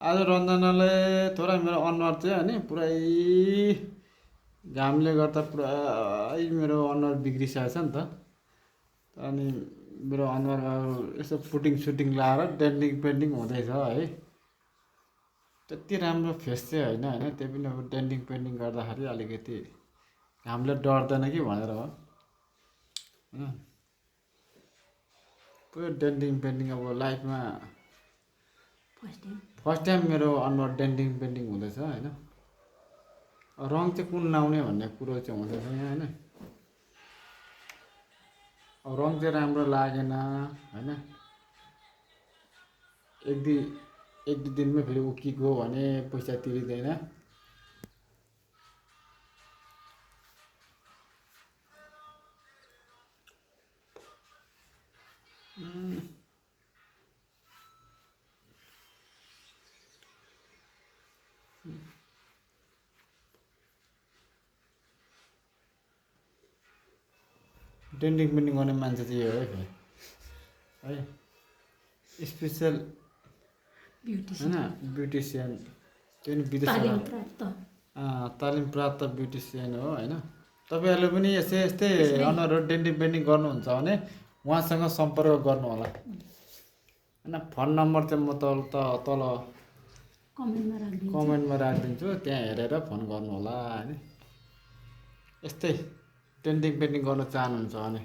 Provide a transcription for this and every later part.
आज रन्जनाले थोरै मेरो अनुहार चाहिँ होइन पुरै घामले गर्दा पुरै मेरो अनुहार बिग्रिसकेको छ नि त। अनि मेरो अनुहारमा यसो पुटिङ सुटिङ लाएर डेन्डिङ पेन्डिङ हुँदैछ है। त्यति राम्रो फेस चाहिँ होइन होइन, त्यही पनि अब डेन्डिङ पेन्डिङ गर्दाखेरि अलिकति घामले डढ्दैन कि भनेर हो होइन। पुरै डेन्डिङ पेन्डिङ अब लाइफमा फर्स्ट टाइम मेरो अनुहार डेन्डिङ पेन्डिङ हुँदैछ होइन। रङ चाहिँ कुन लाउने भन्ने कुरो चाहिँ हुँदैछ यहाँ होइन। अब रङ चाहिँ राम्रो लागेन होइन। एक दुई दिनमै फेरि उक्किगयो भने पैसा तिरिँदैन। डेन्डिङ पेन्डिङ गर्ने मान्छे चाहिँ यो है फेरि है, स्पेसल होइन ब्युटिसियन, त्यो पनि विदेशबाट तालिम प्राप्त ब्युटिसियन हो होइन। तपाईँहरूले पनि यस्तै अनुहारहरू डेन्डिङ पेन्डिङ गर्नुहुन्छ भने उहाँसँग सम्पर्क गर्नु होला होइन। फोन नम्बर चाहिँ म तल कमेन्टमा राखिदिन्छु, त्यहाँ हेरेर फोन गर्नु होला होइन। यस्तै डेन्डिङ पेन्डिङ गर्न चाहनुहुन्छ भने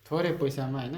थोरै पैसामा होइन।